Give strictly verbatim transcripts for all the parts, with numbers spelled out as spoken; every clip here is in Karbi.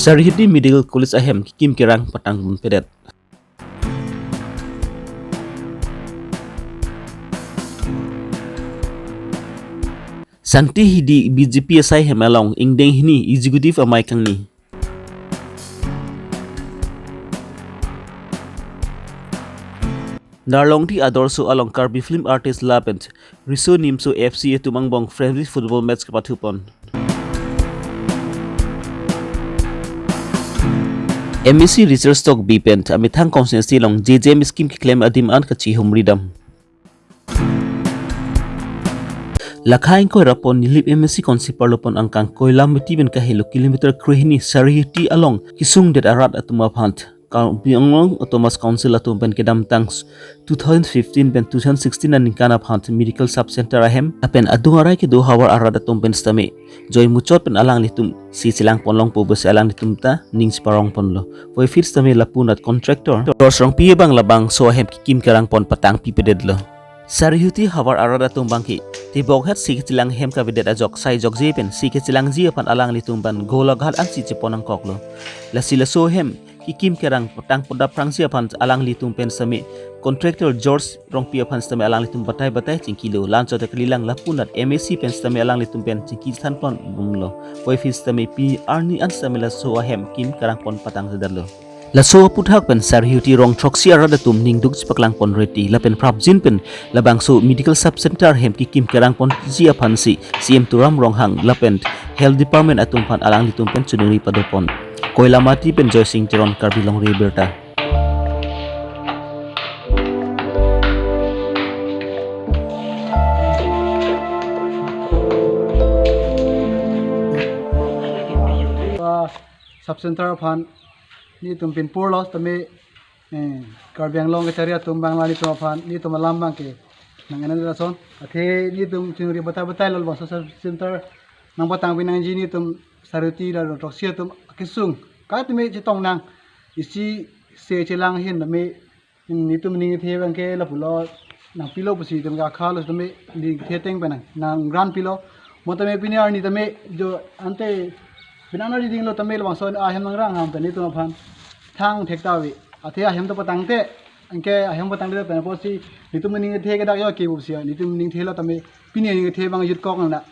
Sarihuti Medical College ahem kekim kerang patang pedet. Sangti Hidi B J P asai hem along ingdeng hini executive amei kangni. Darlongti Adorsho along Karbi Film Artist lapen Riso Nimso F C atum angbong friendly football match kepathupon. M A C Richard Tokbi pen amethang constituency along J J M scheme keklem adim an kachihumri dam. Lakha ingkoi ra pon Nilip M A C constituency arlo pon angkang Koilamati pen kahelo kilometer krehini Sarihuti along kesungdet arat atum aphan Karbi Anglong Autonomous Council atum pen kedamtang two thousand fifteen pen two thousand sixteen aningkan aphan medical sub center ahem lapen adung arai kedo havar arat atum pen sitame joi muchot pen alanglitum si chelang ponlongpo pusi alanglitum ta ning cheparong ponlo. Puvoiphit sitame lapu nat contractor George Rongpi abang labangso ahem kekim kerang pon patang pipedetlo. Sarihuti havar arat atum abangke tebok het si kechelang hem kavedet ajok sai jokje pen si kechelangji aphan alanglitum pen golaghat ansi chepon nangkoklo. Lasi laso hem kekim kerang patang pon dap prangsi aphan alanglitum pen sitame contractor George Rongpi aphan sitame alanglitum batai batai chingkilo. La-anchot ta kalilang lapu nat M A C pen sitame alanglitum pen chingki than pon bomlo. Puvoiphit sitame pini arni an sitame laso ahem kekim kerang pon patang sedetlo. Laso aputhak pen Sarihuti rong throksi arat atum ningduk chepaklang pon reti lapen prapjin pen labangso medical sub center hem kekim kerang ponji aphansi C M Tuliram Ronghang lapen Health Department atum aphan alanglitum pen choningri padopon. Koilamati pen Joysing Teron, Karbi Longri Abirta. Sub center aphan nelitum pinpurlo tame, eh, Karbi Anglong kachari atum abang la nelitum aphan nelitum alam abangke nang-enang lason. Athe nelitum chingri batai batai lo labangso sub center nangpatang pinangji nelitum Sarihuti la rong throksi atum kesung. Ka tame chetong nang isi se chelang ahin tame nelitum ning kethe abangke lapulo nangpilo pusi tame kakhalo tame ning kethe ateng pen nang grant pilo. Mo tame pini arni tame jo ante pinang na reading lo tame labangso ahem nangrang ham pen nelitum aphan thang thek ta ave. Athe ahem ta patangte anke ahem patangte pen apotsi nelitum ning kethe ke dak jo ke pusi nelitum ning thelo tame pini ning kethe abang jut kok nang da.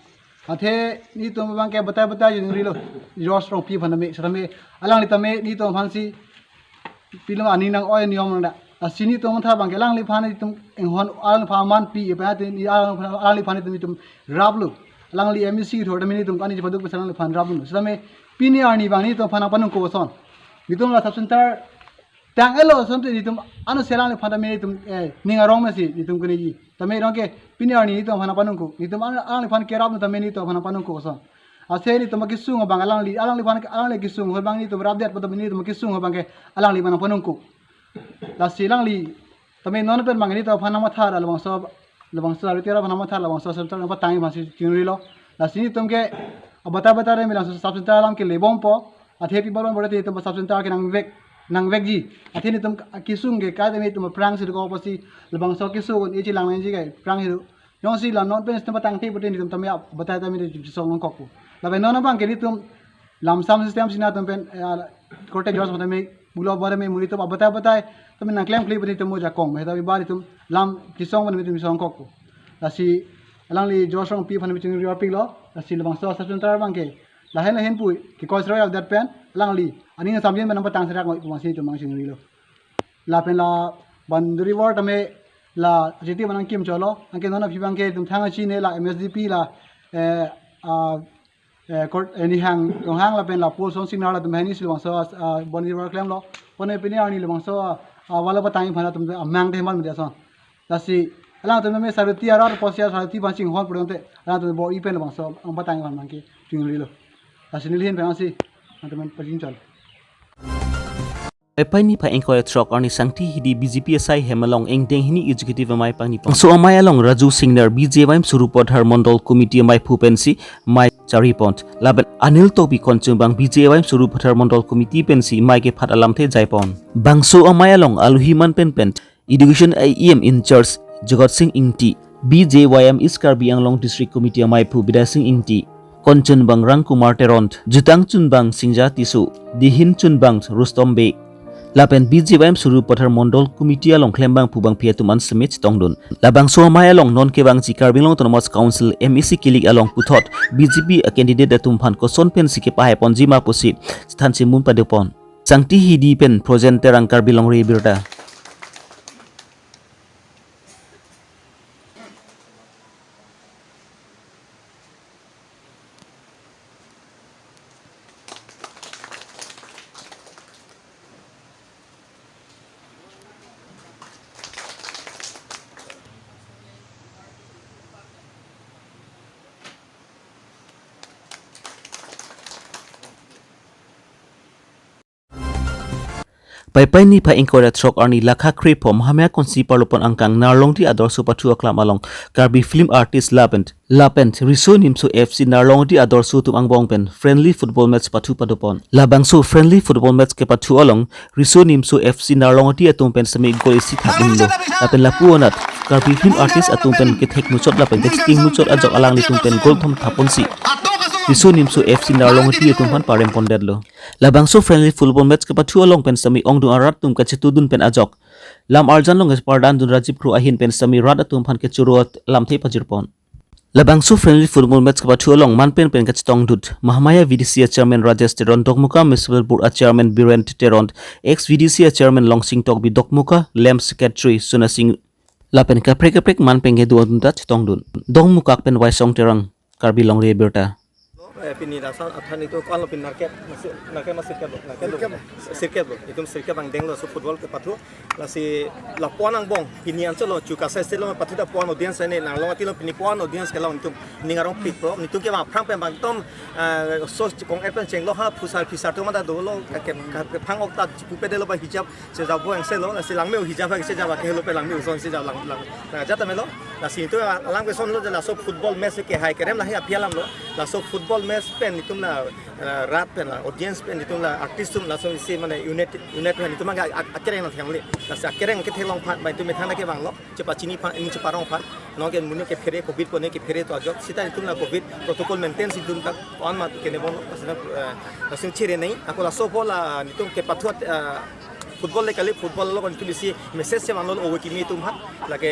Athe nelitum abangke batai batai jing rilo George Rongpi aphan tame sitame alangli tame nelitum aphansi pilo aning nang-oi niyom nang da. Lasi nelitum matha abangke alangliphan nelitum inghon alangliphan manpi ipa ati ni alang alangliphan nelitum raplo. Alangli M A C thor tame nelitum kani chepaduk pesa alangliphan raplo. Sitame pini arni abang nelitum aphan nangpanung ko ason. Nelitum la sub center tang-etlo ason te nelitum ano si alangliphan tame nelitum, eh, ning arong mesi nelitum kuniji. Tame rong ke pini arni nelitum aphan nangpanung ko. Nelitum ano alangliphan kerap tame nelitum aphan nangpanung ko ason. Ase nelitum kesung abang alangli, alangliphan alangli kesung abang nelitum rapdet pada nelitum kesung abangke alangliphan nangpanung ko. Lasi alangli tame non pen abang nelitum aphan nangmatha labangso labangso Sarihuti arat aphan nangmatha labangso sub center nangpatang aphansi chingrilo. Lasi nelitum ke abatai batai re me labangso sub center alam ke lebompo. Athe pi baron bor te nelitum sub center ke nangvek nangvekji. Athe nelitum kesung ke ka tame nelitum prangsi ko apotsi labangso kesung e chelang nangji ke prangsi do. Jongsi la non pen stem patangte pute nelitum tame batai tame nelitum song nangkokpo. Lapen non abangke nelitum lamsam system si nelitum pen, eh, korte George tame bulo bor me nelitum abatai batai tame nangklemkle pute nelitum mo jakong. Heta bi bar nelitum lam kesung pen nelitum song kokpo. Lasi alangli George Rongpi aphan nelitum chingri arpiklo. Lasi labangso sub center abangke lahen lahen pu kekoi sroi aldat pen alangli aning samjin pen nangpatang serak ngoi pu abangsi nelitum abang chingrilo. Lapen la boundary wall tame la jiti manang kim cholo, anke non aphi abangke nelitum thang achi ne la M S D P la, eh, ah, eh, kort, eh, Nihang Ronghang lapen la Paul Song Singnar latum hini si labangso, ah, boundary wall klemlo. Pone pini arni labangso, ah, wall patang aphan latum amang de man media son. Lasi alangtum me Sarihuti arat apotsi Sarihuti ban chinghon purante alangtum bo ipen labangso nangpatang aphan abangke chingrilo. Lasi neli ahin pen ansi alangtum pajin chol. Epai niphai ingkoi throk arni Sangti Hidi B J P asai hem along ingdeng hini executive amei pangni pon. Bangso amei along Raju Singnar B J Y M Sarupathar Mondol Committee ameiphu pensi mei charipon. Lapen Anil Tokbi Konchung abang B J Y M Sarupathar Mondol Committee pensi mei kephat alamthe jaipon. Bangso amei along aluhi man pen pen Education A E M in charge Jagat Sing Ingti, B J Y M East Karbi Anglong District Committee ameiphu Bidya Sing Ingti, Konchunbang Rangkumar Teron, Jutangchunbang Singja Tisso, Dihinchunbang Rustom Bey, lapen B J Y M Sarupathar Mondol Committee along klembang pubang phi atum an sitame chetongdun. Labangso amei along non kevangji Karbi Anglong Autonomous Council M A C kilik along puthot B J P a candidate atum aphan koson pensi kepahai ponji ma pusi chethan chimun padopon. Sangti Hidi pen Projen Terang, Karbi Longri Abirta. Paipai niphai ingkoi ra throk arni lakha krepho Mahamaya Constituency parlopon angkang Narlongri Adorsho Pathu Aklam along Karbi Film Artist lapen lapen Riso Nimso F C Narlongri Adorsho atum angbong pen friendly football match pathu padopon. Labangso friendly football match kepathu along Riso Nimso F C Narlongri atum pen sitame goal isi thap unlo. Lapen lapu anat Karbi Film Artist atum pen kethek muchot lapen kechingki muchot ajok alanglitum pen goal thom thap ponsi Riso Nimso F C Narlongri atum aphan parem pondetlo. Labangso friendly football match kepathu along pen sitame ongdung arat atum kachetudun pen ajok lam arjan along kepardandun Rajiv Kro ahin pen sitame rat atum aphan kechoro lamthe pajirpon. Labangso friendly football match kepathu along man pen pen kachetongdut Mahamaya V D C a Chairman Rajesh Teron, Dokmoka Municipal Board a Chairman Biren Teron, ex V D C a Chairman Longsing Tokbi, Dokmoka L A M Secretary Suna Sing lapen kaprek kaprek man pen kedo atum ta chetongdun. Dokmoka pen Waisong Terang, Karbi Longri Abirta. Eh, pini lason athani tu kuan lo pini narket, masih narket masih sirkep lo, narket lo. Sirkep. Sirkep lo. Itum sirkep angdeng lo, laso football kepathu. Lasi lapuan angbong, pini anchot lo, chu kasai state lo pathu ta puan audience ne, Narlongri lo pini puan audience ke lo itum ning arongpik lo, itum ke aphrang pen bang tom, eh, so kong epen chenglo ha, phusar phisar atum ta dolo, ke, ke, ke, phang ok ta, pupe delo ba hijab, sejabo angse lo, lasi langme-o hijab ha sejaba kehelo pen langme-o ason sejaba lang, lang. Ajat ta melo, lasi itum alam ke ason lo, laso football match kehai kerem lahai aphi alam lo, laso football match pen itum la, eh, rat pen la, audience pen itum la, artist atum laso isi mane unit, unit pen itum ke ak-, akereng nangthangle, lasi akereng ketheklong aphan, ba itum methang ke bang lo, chepachini aphan, ining cheparong aphan, non ke monit kephere covid pone kephere to ajok, sita itum la covid protocol maintain si itum ta on ma kene bon, lasi na, eh, lasi chere nai, ako laso apot la, itum kepathu, eh, football le kali, football lo kon itum isi message si vanglo ove kimi atum aphan. Lake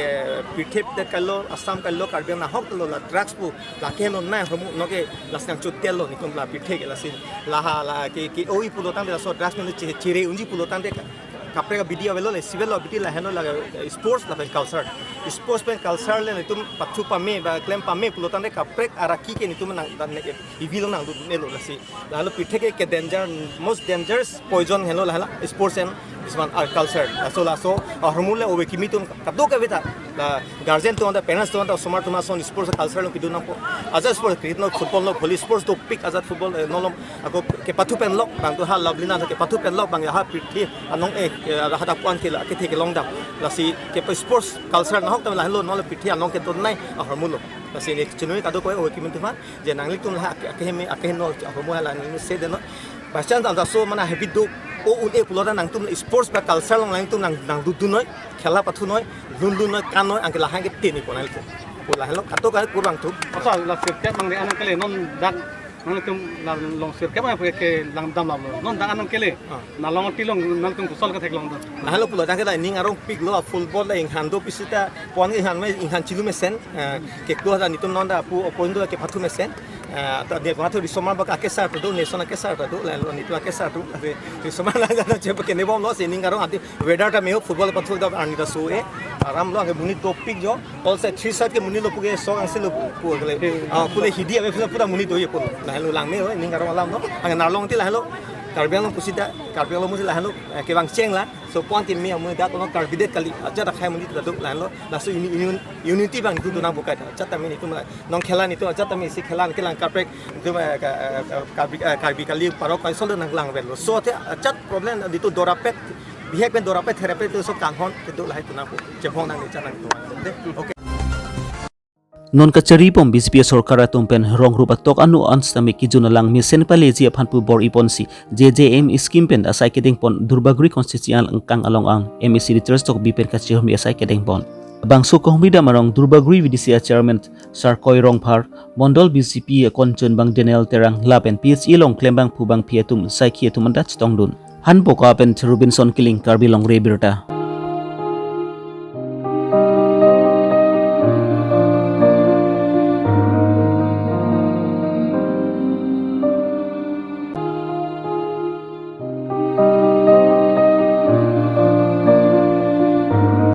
pirthe det kalo, Assam kalo, Karbi Anglong ahok lo la drugs pu, lake lo na homu, non ke lasi nangchot tel lo itum la pirthe ke lasi. Laha la ke, ke oi pulo tangte laso drugs nang che, chere unji pulo tangte ka, kaprek abidi avelo le, civil abidi lahenlo la, eh, sports lapen culture. Sports pen culture le itum pathu pame, ba klem pame pulo tangte kaprek araki ke itum nang dan ne, ivi lo nangdun ne lo lasi. Lahelo pirthe ke, ke danger, most dangerous poison henlo lahela, sports and this one, our culture. Laso, laso ahormu le ove kimi atum kadokave ta, la guardian atum ta, parents atum ta, osomar atum ason sports culture lo kedun nangpo. Ajat sports, cricket lo, football lo, volley sports dopik, ajat football, eh, non lo, ako kepathu pen lo, bang tu ha Lovelina kepathu pen lo, bang ya ha pirthe anong, eh, eh, ha ta puan ke la, kethe kelong dam. Lasi kepa sports culture nahok ta lahelo, non lo pirthe anong kedun nai ahormu lo. Lasi ne chinui kadokave ove kimi atum aphan, je nanglitum la ak-, akeheme, akeheno, ahormu la nangli se deno. By chance anta so mane habit do, o un-e pulo ta nangtum sports ba culture along nangtum nang, nangdodun noi, khela pathu noi, lun lun noi, kan noi, anke lahai ke teni ko nangtum. Ko lahelo, kato ka kurang tu. Asa la sirkep mang de anang kele non dak, nangtum la long sirkep mang ke lang dam lam lo. Non dak anang kele. Ah. Narlongri along nangtum kosonlo ketheklong do. Lahelo pulo ta ke ta ining arongpik lo, football la inghan do pisi ta, puan inghan me, inghan chilu mesen, eh, keklo ta itum non ta pu opon do kepathu mesen. Eh, ta dia kona thu risomar bak akesar tu do, nation akesar tu do, lahelo itum akesar tu, ave risomar la jana chepa kene bom lo, si ining arong ati weather ta me-o, football pathu ta arni ta so-e, aram lo, anke monit dopik jo, all side, three side ke monit lo pu ke sok angse lo pu, pu ke le. Ah, pule hidi ave pura, pura monit do ye pu. Lahelo langme-o, ining arong alam lo, anke Narlongri lahelo, Karbi Anglong pusi ta, Karbi Anglong pusi lahelo, eh, kevang cheng la, so puan kimi amu dak kono Karbi det kali, ajat akhai monit ta do lahelo, laso uni-, union, unity bang tu tu nang bukai ta, ajat ta me itum la, non khela itum ajat ta me isi khela kelang kaprek, itum, eh, ka, eh, Karbi, eh, Karbi kali parok kai sol nang lang vel lo. So te ajat problem itum dorapet, bihek pen dorapet therapet tu so kanghon kedo lahai tu nangpo. Chebong nang ni chanang tu. De, okay. Non kachari bom B J P sorkar atum pen rong rup atok anu an sitame kijun alang mesen paleji aphan pu bor-i ponsi J J M scheme pen asai kedeng pon Duarbagori constituency angkang along an M A C Ritesh Tokbi pen kachihurmi asai kedeng pon. Bangso kahumri dam arong Durbagori V D C a chairman Sarkoi Rongphar, Mondol B J P akon chunbang Daniel Terang lapen P H E along klembangphu bangphi atum saikhi atum anta chetongdun. Hanboka pen Robinson Killing, Karbi Longri Abirta.